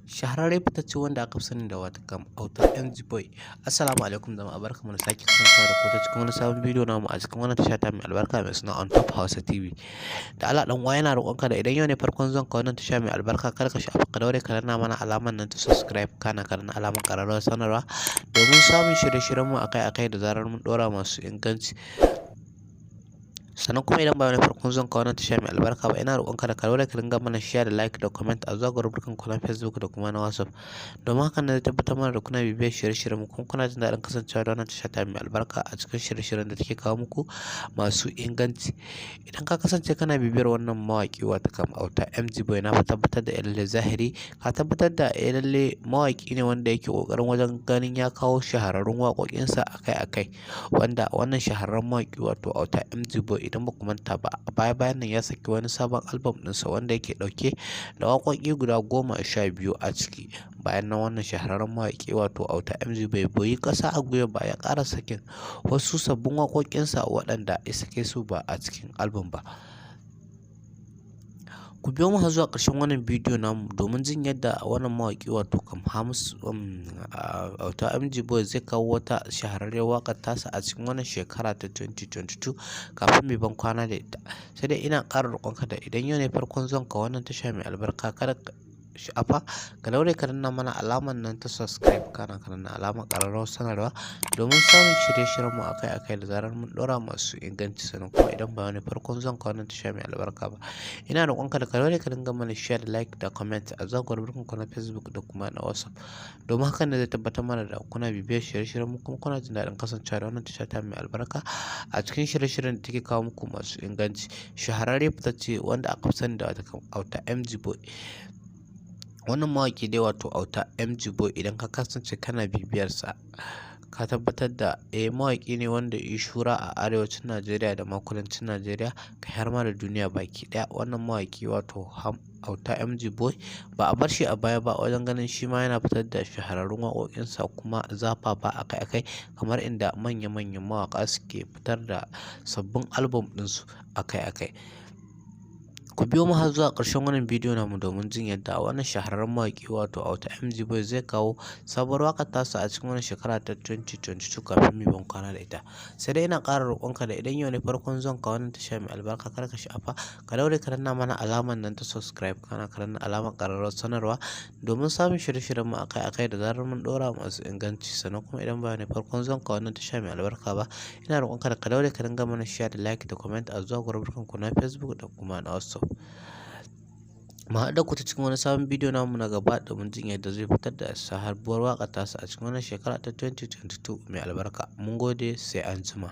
Shahararre fitacce wanda aka fi sani da watakam Auta MG Boy. Assalamu alaikum jama'a, barkamu da sake kasancewa da ku ta cikin wani sabon bidiyo namu a cikin wannan tasha ta mai albarka mai suna On Top Hausa TV. Da Allah dan uwa, yana roƙonka da idan yau ne farkon zuwan ka wannan tasha mai albarka, kar ka sha'afa, ka daure ka danna mana alamar nan ta subscribe, kana ka danna alamar ƙararrawar sanarwa domin samun shirye-shiryen mu akai-akai da zarar mun ɗora masu inganci. Sannan kuma idan ba wani farkon zuwan ka wannan tasha mai albarka ba, ina roƙonka da ka daure ka dinga mana share da like da comment a zuwa group ku na Facebook da kuma na WhatsApp, domin hakan ne zai tabbatar mana da kuna bibiyar shirye-shiryen mu kuma kuna jin daɗin kasancewa da wannan tasha ta mai albarka a cikin shirye-shiryen da take kawo muku masu inganci. Idan ka kasance kana bibiyar wannan mawaƙi wato kam Auta MG Boy, na fa tabbatar da lalle zahiri ka tabbatar da lalle mawaƙi ne wanda yake ƙoƙarin wajen ganin ya kawo shahararrun waƙoƙinsa akai-akai. Wanda wannan shahararren mawaƙi wato Auta MG Boy, idan ba ku manta ba, a baya-bayan nan ya saki wani sabon album ɗinsa wanda yake ɗauke da waƙoƙi guda 12 a ciki. Bayan nan wannan shahararren mawaƙi wato Auta MG bai boyi ƙasa a gwiwa ba, ya ƙara sakin wasu sabbin waƙoƙinsa waɗanda ya sake su ba a cikin album ba. Ku biyo mu har zuwa ƙarshen wannan bidiyo namu domin jin yadda wannan mawaƙi wato kam Hamisu Auta MG Boy zai kawo wata shahararriyar waƙar tasa a cikin wannan shekara ta 2022 kafin mu ban kwana da ita. Sai dai ina ƙara roƙonka da idan yau ne farkon zuwan ka wannan tasha mai albarka, kada ka sha'afa, ka daure ka danna mana alamar nan ta subscribe, kana ka danna alamar ƙararrawar sanarwa domin samun shirye-shiryen mu akai-akai da zarar mun ɗora masu inganci. Sannan kuma idan ba wani farkon zuwan ka wannan tasha mai albarka ba, ina roƙonka da ka daure ka dinga mana share da like da comment a zuwa group ku na Facebook da kuma na WhatsApp, domin hakan ne zai tabbatar mana da kuna bibiyar shirye-shiryen mu kuma kuna jin daɗin kasancewa da wannan tasha ta mai albarka a cikin shirye-shiryen da take kawo muku masu inganci. Shahararre fitacce wanda aka fi sani da Auta MG Boy. Wannan mawaƙi dai wato Auta MG Boy, idan ka kasance kana bibiyarsa, ka tabbatar da mawaƙi ne wanda ya yi shura a arewacin Najeriya da ma kudancin Najeriya, kai har ma da duniya baki ɗaya. Wannan mawaƙi wato Auta MG Boy ba a bar shi a baya ba wajen ganin shi ma yana fitar da shahararrun waƙoƙinsa kuma zafafa akai-akai kamar inda manya-manyan mawaƙa suke fitar da sabbin album ɗinsu akai-akai. Ku biyo mu har zuwa ƙarshen wannan bidiyo namu domin jin yadda wannan shahararren mawaƙi wato Auta MG Boy zai kawo sabuwar waƙar tasa a cikin wannan shekara ta 2022 kafin mu ban kwana da ita. Sai dai ina ƙara roƙonka da idan yau ne farkon zuwan ka wannan tasha mai albarka, kar ka sha'afa, ka daure ka danna mana alamar nan ta subscribe, kana ka danna alamar ƙararrawar sanarwa domin samun shirye-shiryen mu akai-akai da zarar mun ɗora masu inganci. Sannan kuma idan ba ne farkon zuwan ka wannan tasha mai albarka ba, ina roƙonka da ka daure ka dinga mana share da like da comment a zuwa group ku na Facebook da kuma na WhatsApp. Mu haɗu da ku ta cikin wani sabon bidiyo namu na gaba domin jin yadda zai fitar da sabuwar waƙar tasa a cikin wannan shekara ta 2022 mai albarka. Mun gode, sai anjima.